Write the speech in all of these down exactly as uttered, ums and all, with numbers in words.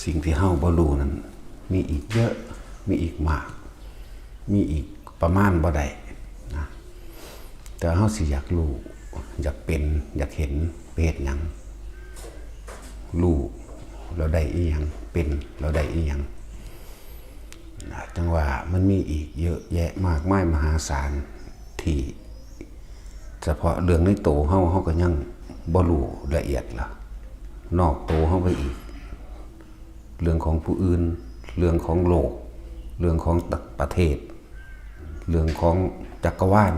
สิ่งที่เฮาบ่รู้นั้น มีอีกเยอะ มีอีกมาก มีอีกประมาณบ่ได้นะ แต่เฮาสิอยากรู้ อยากเป็น อยากเห็น ไปเฮ็ดหยัง รู้แล้วได้อีหยัง เป็นแล้วได้อีหยังนะ จั่งว่ามันมีอีกเยอะแยะมากมายมหาศาล ที่เฉพาะเรื่องในโตเฮา เฮาก็ยังบ่รู้ละเอียดละ นอกโตเฮาไปอีก เรื่องของผู้อื่น เรื่องของโลก เรื่องของประเทศ เรื่องของจักรวาล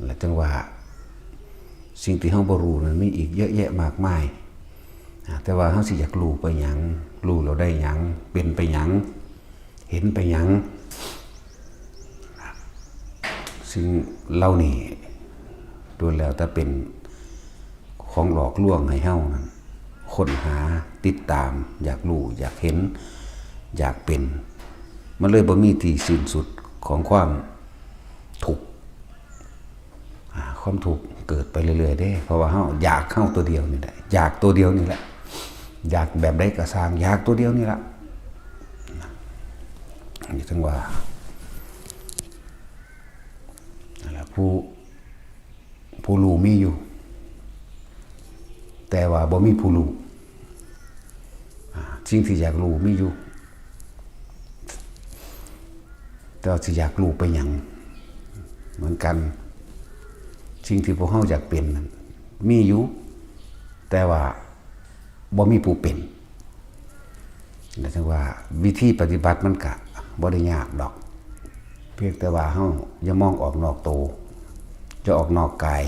และจั่งว่า สิ่งที่เฮาบ่รู้นั้นมีอีกเยอะแยะมากมาย อ่า แต่ว่าเฮาสิอยากรู้ไปหยัง รู้แล้วได้หยัง เป็นไปหยัง เห็นไปหยัง สิ่งเหล่านี้ล้วนแล้วแต่เป็นของหลอกลวงให้เฮานั้นค้นหา ติดตาม อยากรู้ อยากเห็น อยากเป็น มันเลยบ่มีที่สิ้นสุดของความทุกข์ อ่า ความทุกข์เกิดไปเรื่อยๆเด้ เพราะว่าเฮาอยากเฮาตัวเดียวนี่แหละ อยากตัวเดียวนี่แหละ อยากแบบใดก็ซ่าง อยากตัวเดียวนี่แหละ นี่จั่งว่า นั่นแหละ ผู้ ผู้รู้มีอยู่ แต่ว่าบ่มีผู้รู้ อ่า สิ่งที่อยากรู้มีอยู่ แต่ว่าสิอยากรู้ไปหยัง เหมือนกัน สิ่งที่พวกเฮาอยากเป็นนั้นมีอยู่ แต่ว่าบ่มีผู้เป็น แล้วจั่งว่าวิธีปฏิบัติมันกะบ่ได้ยากดอก เพียงแต่ว่าเฮาอย่ามองออกนอกโต อย่าออกนอกกาย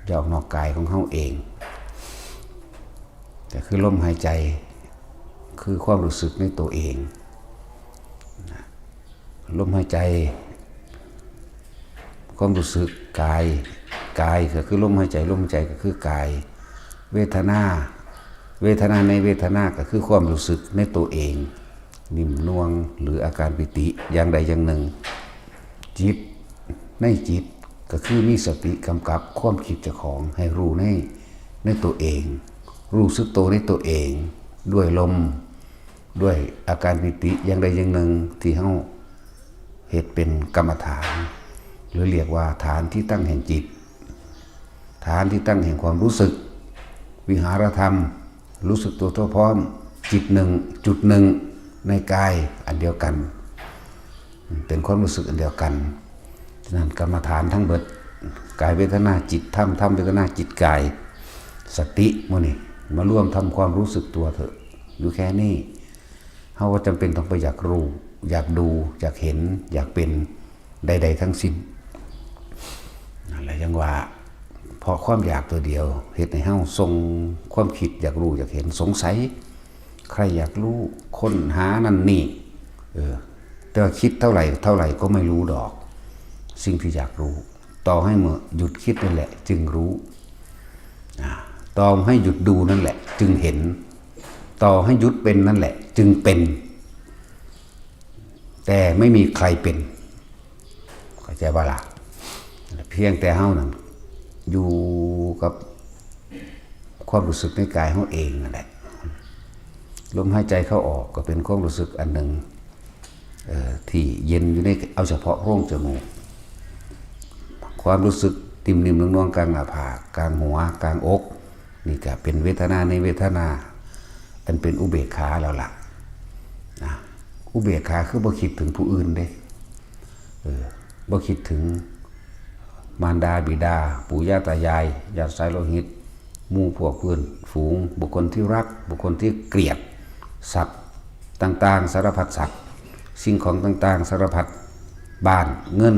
อย่าออกนอกกายของเฮาเอง แต่คือลมหายใจ คือความรู้สึกในตัวเองนะ ลมหายใจ ความรู้สึกกาย กายก็คือลมหายใจ ลมหายใจก็คือกาย เวทนา เวทนาในเวทนาก็คือความรู้สึกในตัวเอง นิ่มนวลหรืออาการปีติอย่างใดอย่างหนึ่ง จิต ในจิตก็คือมีสติกำกับความคิดเจ้าของให้รู้ใน ในตัวเอง รู้สึกตัวในตัวเอง ด้วยลม ด้วยอาการปีติอย่างใดอย่างหนึ่งที่เฮาเฮ็ดเป็นกรรมฐาน หรือเรียกว่าฐานที่ตั้งแห่งจิต ฐานที่ตั้งแห่งความรู้สึก วิหารธรรม รู้สึกตัวทั่วพร้อม จิตหนึ่ง จุดหนึ่ง ในกายอันเดียวกัน เป็นความรู้สึกอันเดียวกัน ฉะนั้นกรรมฐานทั้งเบิด กายเวทนาจิตธรรม ธรรมเวทนาจิตกาย สติมื้อนี้มารวมทำความรู้สึกตัวเถอะ อยู่แค่นี้ เฮาบ่จำเป็นต้องไปอยากรู้ อยากดู อยากเห็น อยากเป็นใดๆทั้งสิ้น นั่นแหละจั่งว่า เพราะความอยากตัวเดียวเฮ็ดให้เฮาส่งความคิดอยากรู้อยากเห็น สงสัย ใคร่อยากรู้ ค้นหานั่นนี่ เออ แต่ว่าคิดเท่าไหร่ เท่าไหร่ก็ไม่รู้ดอก สิ่งที่อยากรู้ ต่อให้เมื่อหยุดคิดนั่นแหละ จึงรู้ อ่า ต่อให้หยุดดูนั่นแหละ จึงเห็น ต่อให้หยุดเป็นนั่นแหละ จึงเป็น แต่ไม่มีใครเป็น เข้าใจบ่ล่ะ เพียงแต่เฮานั้นอยู่กับความรู้สึกในกายเฮาเองนั่นแหละ ลมหายใจเข้าออกก็เป็นความรู้สึกอันหนึ่ง เอ่อ ที่เย็นอยู่ใน เอาเฉพาะโพรงจมูก ความรู้สึกนิ่มๆนวลๆกลางหน้าผาก กลางหัว กลางอก นี่ก็เป็นเวทนาในเวทนา อันเป็นอุเบกขาแล้วล่ะ นะ อุเบกขาคือบ่คิดถึงผู้อื่นเด้ เออ บ่คิดถึงมารดาบิดา ปู่ย่าตายาย ญาติสายโลหิต หมู่พวกเพื่อนฝูง บุคคลที่รัก บุคคลที่เกลียด สัตว์ต่างๆ สารพัดสัตว์ สิ่งของต่างๆ สารพัด บ้าน เงิน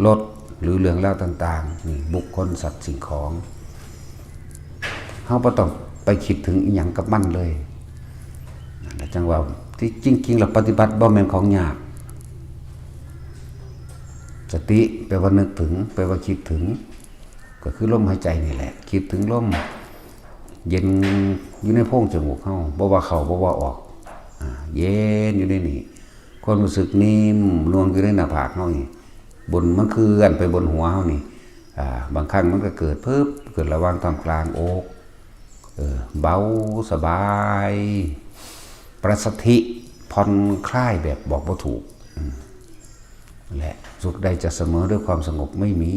รถ หรือเรื่องราวต่างๆ นี่ บุคคล สัตว์ สิ่งของ เฮาบ่ต้องไปคิดถึงอิหยังกับมันเลย นั่นแหละจั่งว่า ที่จริงๆแล้วปฏิบัติบ่แม่นของยาก สติแปลว่านึกถึง แปลว่าคิดถึง ก็คือลมหายใจนี่แหละ คิดถึงลม เย็นอยู่ในโพรงจมูกเฮา บ่ว่าเข้า บ่ว่าออก อ่า เย็นอยู่ในนี่ ความรู้สึกนิ่มนวลอยู่ในหน้าผากเฮานี่ บน มันเคลื่อนไปบนหัวเฮานี่ อ่า บางครั้งมันก็เกิดเพิบ เกิดระหว่างท่ามกลางอก เออ เบาสบาย ประสาทผ่อนคลายแบบบอกบ่ถูก อืม และสุขใดจะเสมอด้วยความสงบไม่มี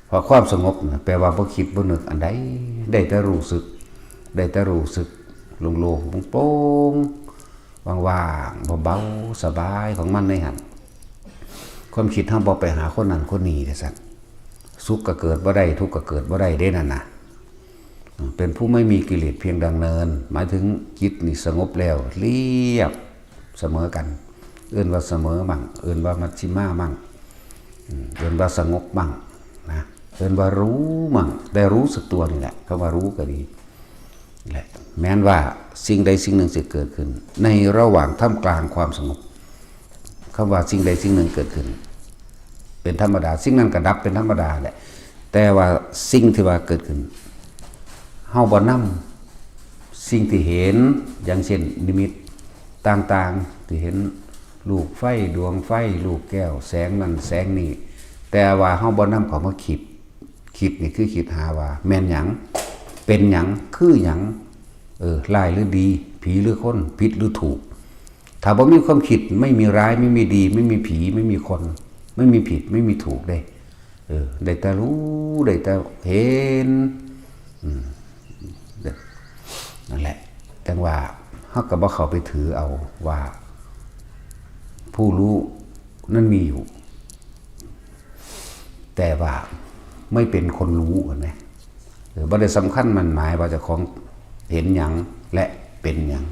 เพราะความสงบน่ะแปลว่าบ่คิดบ่นึกอันใด ได้แต่รู้สึก ได้แต่รู้สึก โล่งๆ โปร่งๆ ว่างๆ เบาๆ สบายของมันในหั่น ความคิดเฮาบ่ไปหาคนนั้นคนนี้จั่งซั้น สุขก็เกิดบ่ได้ ทุกข์ก็เกิดบ่ได้เด้นั่นน่ะ เป็นผู้ไม่มีกิเลสเพียงดำเนิน หมายถึงจิตนี่สงบแล้วเรียบเสมอกัน เอิ้นว่าเสมอมั่ง เอิ้นว่ามัชฌิมามั่ง อืม เอิ้นว่าสงบมั่งนะ เอิ้นว่ารู้มั่ง ได้รู้สึกตัวนี่แหละ คำว่ารู้ก็ดี และแม้นว่าสิ่งใดสิ่งหนึ่งจะเกิดขึ้น ในระหว่างท่ามกลางความสงบ คำว่าสิ่งใดสิ่งหนึ่งเกิดขึ้น เป็นธรรมดา สิ่งนั้นก็ดับเป็นธรรมดาแหละ แต่ว่าสิ่งที่ว่าเกิดขึ้น เฮาบ่นำสิ่งที่เห็น อย่างเช่นนิมิตต่างๆ ที่เห็นลูกไฟ ดวงไฟ ลูกแก้ว แสงนั่นแสงนี่ แต่ว่าเฮาบ่นำเข้ามาคิด คิดนี่คือคิดหาว่าแม่นหยัง เป็นหยัง คือหยัง เออ ร้ายหรือดี ผีหรือคน ผิดหรือถูก ถ้าบ่มีความคิด ไม่มีร้าย ไม่มีดี ไม่มีผี ไม่มีคน ไม่มีผิด ไม่มีถูกเด้ เออ ได้แต่รู้ ได้แต่เห็น อืม นั่นแหละ จั่งว่าเฮาก็บ่เข้าไปถือเอาว่า ผู้รู้นั้นมีอยู่ แต่ว่าไม่เป็นคนรู้ หั้นนะ เออ บ่ได้สำคัญหมั้นหมายว่าเจ้าของเห็นหยังและเป็นหยัง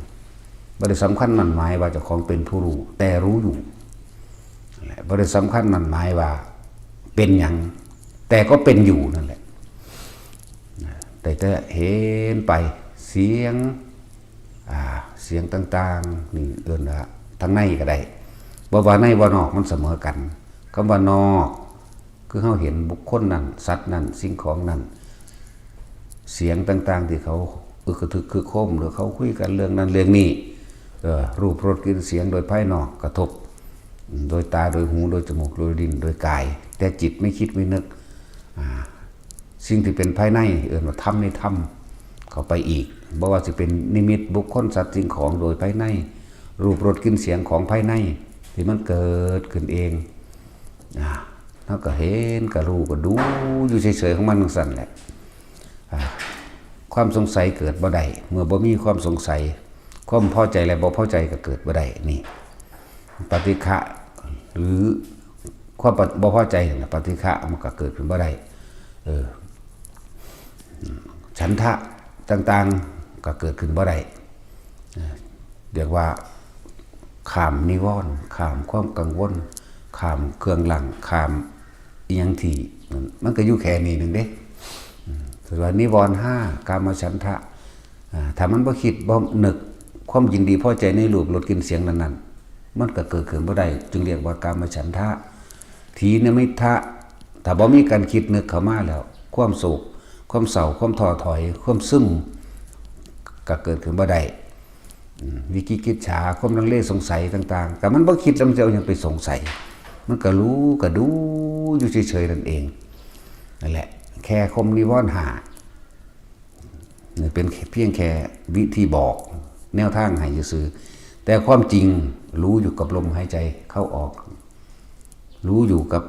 บ่ได้สำคัญหมั้นหมายว่าเจ้าของเป็นผู้รู้ แต่รู้อยู่ นั่นแหละ บ่ได้สำคัญหมั้นหมายว่าเป็นหยัง แต่ก็เป็นอยู่นั่นแหละ นะ ได้แต่เห็นไป เสียง อ่า เสียงต่างๆ นี่เอิ้นว่าทางในก็ได้ บ่ว่าในว่านอกมันเสมอกัน คำว่านอก คือเฮาเห็นบุคคลนั้น สัตว์นั้น สิ่งของนั้น เสียงต่างๆ ที่เขาอึกกระทึกครึกโครม หรือเขาคุยกันเรื่องนั้นเรื่องนี้ เออ รูป รส กลิ่น เสียงโดยภายนอกกระทบ โดยตา โดยหู โดยจมูก โดยลิ้น โดยกาย แต่จิตไม่คิดไม่นึก อ่า สิ่งที่เป็นภายใน เอิ้นว่าธรรมในธรรม เข้าไปอีก บ่ว่าสิเป็นนิมิตบุคคลสัตว์สิ่งของโดยภายใน รูป รส กลิ่น เสียงของภายใน ที่มันเกิดขึ้นเอง อ่า เฮาก็เห็น ก็รู้ ก็ดูอยู่เฉยๆ ของมันจั่งซั้นแหละ อ่า ความสงสัยเกิดบ่ได้ เมื่อบ่มีความสงสัย ความพอใจและบ่พอใจก็เกิดบ่ได้ นี่ ปฏิฆะ หรือความบ่พอใจนั่นน่ะ ปฏิฆะมันก็เกิดขึ้นบ่ได้ เออ ฉันทะต่างๆ ก็เกิดขึ้นบ่ได้ เออ เรียกว่า ข้ามนิวรณ์ ข้ามความกังวล ข้ามเครื่องรั้ง ข้ามอิหยังที่ มัน มันก็อยู่แค่นี้หนึ่งเด้ อืม ถือว่านิวรณ์ห้า กามฉันทะ อ่า ถ้ามันบ่คิดบ่นึกความยินดีพอใจในรูป รส กลิ่น เสียงนั้นๆ มันก็เกิดขึ้นบ่ได้ จึงเรียกว่ากามฉันทะ ถีนมิทธะ ถ้าบ่มีการคิดนึกเข้ามาแล้ว ความโศก ความเศร้า ความท้อถอย ความซึม ก็เกิดขึ้นบ่ได้ อืม วิจิกิจฉา ความลังเลสงสัยต่างๆ แต่มันบ่คิดแล้วมันจะเอาหยังไปสงสัย มันก็รู้ก็ดูอยู่เฉยๆ นั่นเอง นั่นแหละ แค่ข่มนิวรณ์ห้า นี่เป็นเพียงแค่วิธีบอกแนวทางให้ซื่อๆ แต่ความจริงรู้อยู่กับลมหายใจเข้าออก รู้อยู่กับ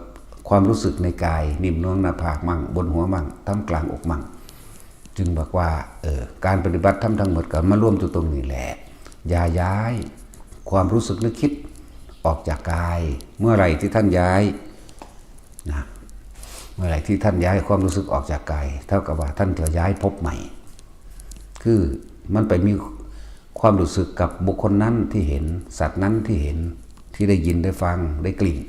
ความรู้สึกในกาย นิ่มนวลหน้าผากมั่ง บนหัวมั่ง ท่ามกลางอกมั่ง จึงบอกว่า เออ การปฏิบัติธรรมทั้งหมดก็มารวมอยู่ตรงนี้แหละ อย่าย้ายความรู้สึกนึกคิดออกจากกาย เมื่อไหร่ที่ท่านย้าย นะ เมื่อไหร่ที่ท่านย้ายความรู้สึกออกจากกาย เท่ากับว่าท่านจะย้ายภพใหม่ คือมันไปมีความรู้สึกกับบุคคลนั้นที่เห็น สัตว์นั้นที่เห็น ที่ได้ยิน ได้ฟัง ได้กลิ่น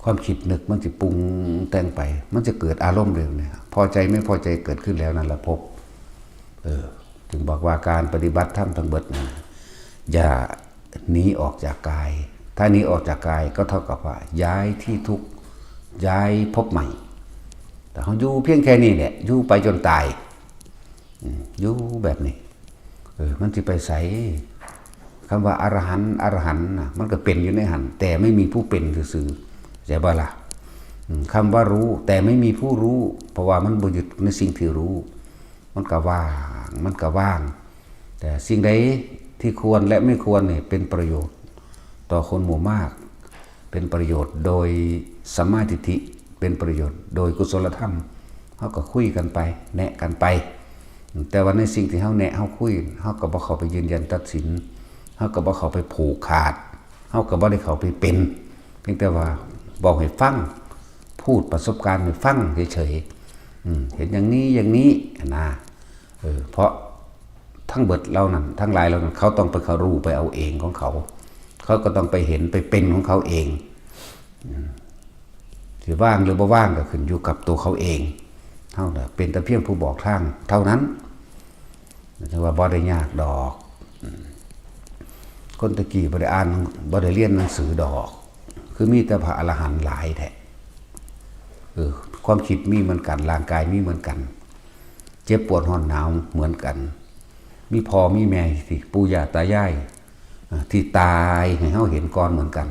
ความคิดนึกมันจะปรุงแต่งไป มันจะเกิดอารมณ์เรื่องนี้ พอใจไม่พอใจเกิดขึ้นแล้วนั่นแหละภพ เออ จึงบอกว่าการปฏิบัติธรรมทั้งหมดนะ อย่าหนีออกจากกาย ถ้าหนีออกจากกายก็เท่ากับว่าย้ายที่ทุกข์ ย้ายภพใหม่ แต่เขาอยู่เพียงแค่นี้แหละ อยู่ไปจนตาย อืม อยู่แบบนี้ เออ มันสิไปไส คำว่าอรหันต์ อรหันต์น่ะ มันก็เป็นอยู่ในหั้น แต่ไม่มีผู้เป็นซื่อๆ ใช่บ่ล่ะ อืม คำว่ารู้ แต่ไม่มีผู้รู้ เพราะว่ามันบ่ยึดในสิ่งที่รู้ มันก็ว่าง มันก็ว่าง แต่สิ่งใดที่ควรและไม่ควรเนี่ยเป็นประโยชน์ต่อคนหมู่มาก เป็นประโยชน์โดยสัมมาทิฏฐิ เป็นประโยชน์โดยกุศลธรรม เฮาก็คุยกันไป แนะกันไป แต่ว่าในสิ่งที่เฮาแนะเฮาคุย เฮาก็บ่เข้าไปยืนยันตัดสิน เฮาก็บ่เข้าไปผูกขาด เฮาก็บ่ได้เข้าไปเป็น เพียงแต่ว่าบอกให้ฟัง พูดประสบการณ์ให้ฟังเฉยๆ อืม เห็นอย่างนี้อย่างนี้นะ เออ เพราะทั้งเบิดเหล่านั้น ทั้งหลายเหล่านั้น เขาต้องไปเขารู้ไปเอาเองของเขา เขาก็ต้องไปเห็นไปเป็นของเขาเอง อืม สิว่างหรือบ่ว่างก็ขึ้นอยู่กับตัวเขาเอง เท่านั้น เป็นแต่เพียงผู้บอกทางเท่านั้น ถือว่าบ่ได้ยากดอก อืม คนตะกี้บ่ได้อ่าน บ่ได้เรียนหนังสือดอก คือมีแต่พระอรหันต์หลายแท้ เออ ความคิดมีเหมือนกัน ร่างกายมีเหมือนกัน เจ็บปวดร้อนหนาวเหมือนกัน มีพ่อมีแม่ที่ปู่ย่าตายาย อ่า ที่ตายให้เฮาเห็นก่อนเหมือนกัน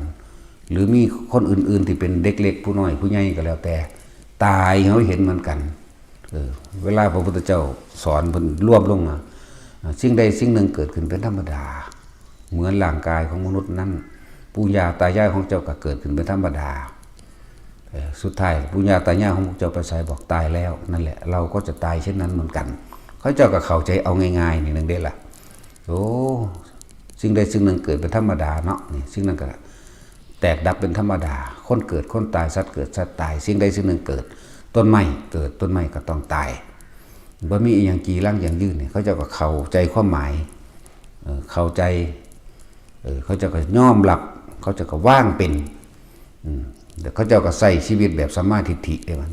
หรือมีคนอื่นๆที่เป็นเด็กเล็กผู้น้อยผู้ใหญ่ก็แล้วแต่ ตายให้เฮาเห็นเหมือนกัน เออ เวลาพระพุทธเจ้าสอนเพิ่นรวมลงมา อ่า สิ่งใดสิ่งหนึ่งเกิดขึ้นเป็นธรรมดา เหมือนร่างกายของมนุษย์นั้น ปู่ย่าตายายของเจ้าก็เกิดขึ้นเป็นธรรมดา เอ่อ สุดท้ายปู่ย่าตายายของพวกเจ้าไปไส บอกตายแล้ว นั่นแหละ เราก็จะตายเช่นนั้นเหมือนกัน เขาเจ้าก็เข้าใจเอาง่ายๆ นี่หนึ่งเด้ล่ะ โอ้ สิ่งใดสิ่งหนึ่งเกิดเป็นธรรมดาเนาะ นี่ สิ่งนั้นก็แตกดับเป็นธรรมดา คนเกิดคนตาย สัตว์เกิดสัตว์ตาย สิ่งใดสิ่งหนึ่งเกิด ต้นไม้เกิด ต้นไม้ก็ต้องตาย บ่มีอีหยังจีรังยั่งยืนนี่ เขาเจ้าก็เข้าใจความหมาย เอ่อ เข้าใจ เออ เขาเจ้าก็ยอมรับ เขาเจ้าก็วางเป็น อืม แต่เขาเจ้าก็ใช้ชีวิตแบบสัมมาทิฏฐิเด้มัน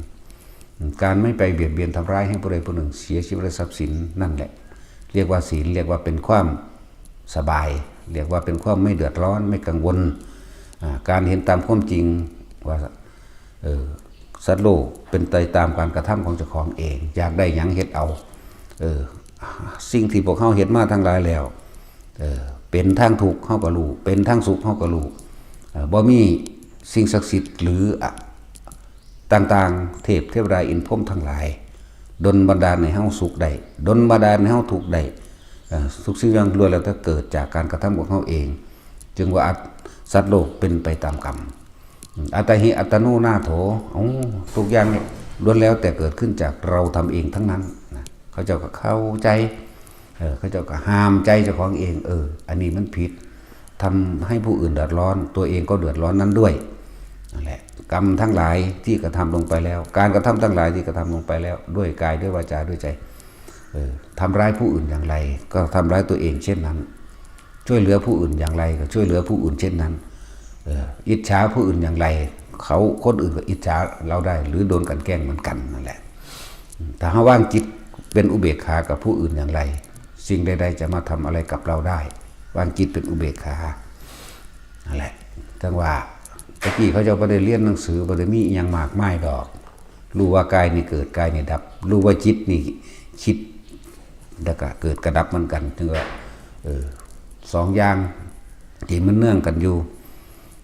อืม การไม่ไปเบียดเบียนทำร้ายให้ผู้ใดผู้หนึ่งเสียชีวิตและทรัพย์สิน นั่นแหละ เรียกว่าศีล เรียกว่าเป็นความสบาย เรียกว่าเป็นความไม่เดือดร้อน ไม่กังวล อ่า การเห็นตามความจริงว่า เออ สัตว์โลกเป็นไปตามการกระทำของเจ้าของเอง อยากได้หยังเฮ็ดเอา เออ สิ่งที่พวกเฮาเฮ็ดมาทั้งหลายแล้ว เออ เป็นทางทุกข์เฮาก็รู้ เป็นทางสุขเฮาก็รู้ เออ บ่มีสิ่งศักดิ์สิทธิ์หรืออะ ต่างๆ เทพเทวดาอินทร์พรหมทั้งหลาย ดลบันดาลให้เฮาสุขได้ ดลบันดาลให้เฮาทุกข์ได้ เอ่อ ทุกสิ่งอย่างล้วนแล้วแต่เกิดจากการกระทำของเฮาเอง จึงว่าอัต- สัตว์โลกเป็นไปตามกรรม อัตตาหิอัตตโนนาโถ โอ้ ทุกอย่างเนี่ยล้วนแล้วแต่เกิดขึ้นจากเราทำเองทั้งนั้นนะ เขาเจ้าก็เข้าใจ เออ เขาเจ้าก็ห้ามใจเจ้าของเอง เออ อันนี้มันผิด ทำให้ผู้อื่นเดือดร้อน ตัวเองก็เดือดร้อนนั้นด้วย นั่นแหละ กรรมทั้งหลายที่กระทำลงไปแล้ว การกระทำทั้งหลายที่กระทำลงไปแล้ว ด้วยกาย ด้วยวาจา ด้วยใจ เออ ทำร้ายผู้อื่นอย่างไร ก็ทำร้ายตัวเองเช่นนั้น ช่วยเหลือผู้อื่นอย่างไร ก็ช่วยเหลือผู้อื่นเช่นนั้น เออ อิจฉาผู้อื่นอย่างไร เขา คนอื่นก็อิจฉาเราได้ หรือโดนกลั่นแกล้งเหมือนกันนั่นแหละ ถ้าเฮาวางจิตเป็นอุเบกขากับผู้อื่นอย่างไร สิ่งใดๆจะมาทำอะไรกับเราได้ วางจิตเป็นอุเบกขา นั่นแหละ จั่งว่า ตะกี้เขาเจ้าบ่ได้เรียนหนังสือ บ่ได้มีอิหยังมากมายดอก รู้ว่ากายนี่เกิด กายนี่ดับ รู้ว่าจิตนี่คิด แล้วก็เกิดกระดับเหมือนกัน ถึงว่า เออ สองอย่างที่มันเนื่องกันอยู่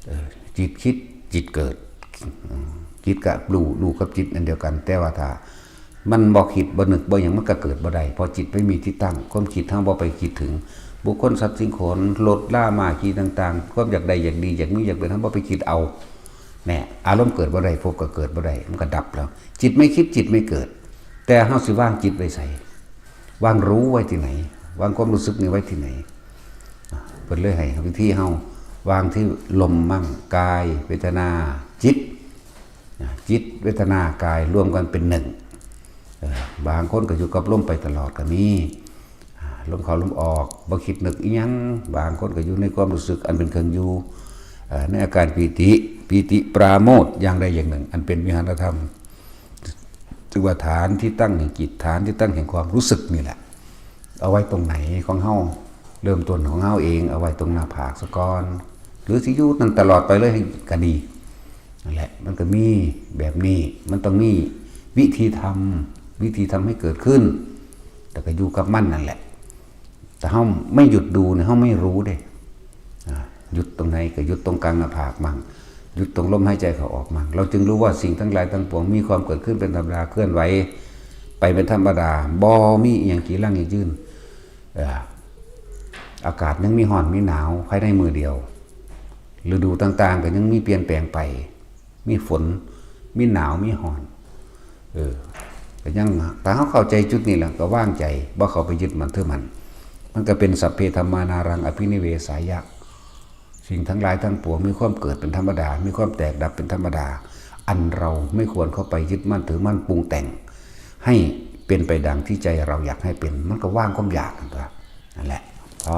เออ จิตคิด จิตเกิด อืม จิตกับรู้ รู้กับจิตอันเดียวกัน แต่ว่าถ้ามันบ่คิด บ่นึก บ่หยัง มันก็เกิดบ่ได้ เพราะจิตไม่มีที่ตั้ง ความคิดเฮาบ่ไปคิดถึง บุคคล สัตว์ สิ่งของ รถ รา ม้าขี่ต่างๆ ความอยากได้ อยากดี อยากมี อยากเป็น เฮาบ่ไปคิดเอา แน่ อารมณ์เกิดบ่ได้ ภพก็เกิดบ่ได้ มันก็ดับแล้ว จิตไม่คิด จิตไม่เกิด แต่เฮาสิวางจิตไว้ไส วางรู้ไว้ที่ไหน วางความรู้สึกนี่ไว้ที่ไหน อ่ะ เพิ่นเลยให้วิธีเฮาวางที่ลมมั่ง กาย เวทนา จิต อ่ะ จิต เวทนา กาย รวมกันเป็นหนึ่ง เอ่อ บางคนก็อยู่กับลมไปตลอดก็มี อ่า ลมเข้าลมออก บ่คิดนึกอิหยัง บางคนก็อยู่ในความรู้สึกอันเป็นเครื่องอยู่ เอ่อ ในอาการปีติ ปีติปราโมทย์อย่างใดอย่างหนึ่ง อันเป็นวิหารธรรม ถือว่าฐานที่ตั้งแห่งจิต ฐานที่ตั้งแห่งความรู้สึกนี่แหละ เอาไว้ตรงไหนของเฮา เริ่มต้นของเฮาเอง เอาไว้ตรงหน้าผากซะก่อน หรือสิอยู่นั่นตลอดไปเลยก็ดี นั่นแหละ มันก็มีแบบนี้ มันต้องมีวิธีทำ วิธีทำให้เกิดขึ้น แต่ก็อยู่กับมันนั่นแหละ แต่เฮาไม่หยุดดูเนี่ย เฮาไม่รู้เด้ อ่า หยุดตรงไหนก็หยุดตรงกลางหน้าผากมั่ง หยุดตรงลมหายใจเข้าออกมั่ง เราจึงรู้ว่าสิ่งทั้งหลายทั้งปวงมีความเกิดขึ้นเป็นธรรมดา เคลื่อนไหว ไปเป็นธรรมดา บ่มีอหย่างจีรังยั่งยืน เอ่อ อากาศยังมีร้อนมีหนาวภายในมื้อเดียว ฤดูต่างๆก็ยังมีเปลี่ยนแปลงไป มีฝน มีหนาว มีร้อน เออ ก็ยัง ถ้าเฮาเข้าใจจุดนี้แล้วก็วางใจ บ่เข้าไปยึดมั่นถือมั่น มันก็เป็นสัพเพธัมมานารังอภินิเวสายะ สิ่งทั้งหลายทั้งปวงมีความเกิดเป็นธรรมดา มีความแตกดับเป็นธรรมดา อันเราไม่ควรเข้าไปยึดมั่นถือมั่นปรุงแต่ง ให้เป็นไปดังที่ใจเราอยากให้เป็น มันก็ว่างความอยากนั่นตัว นั่นแหละ พอ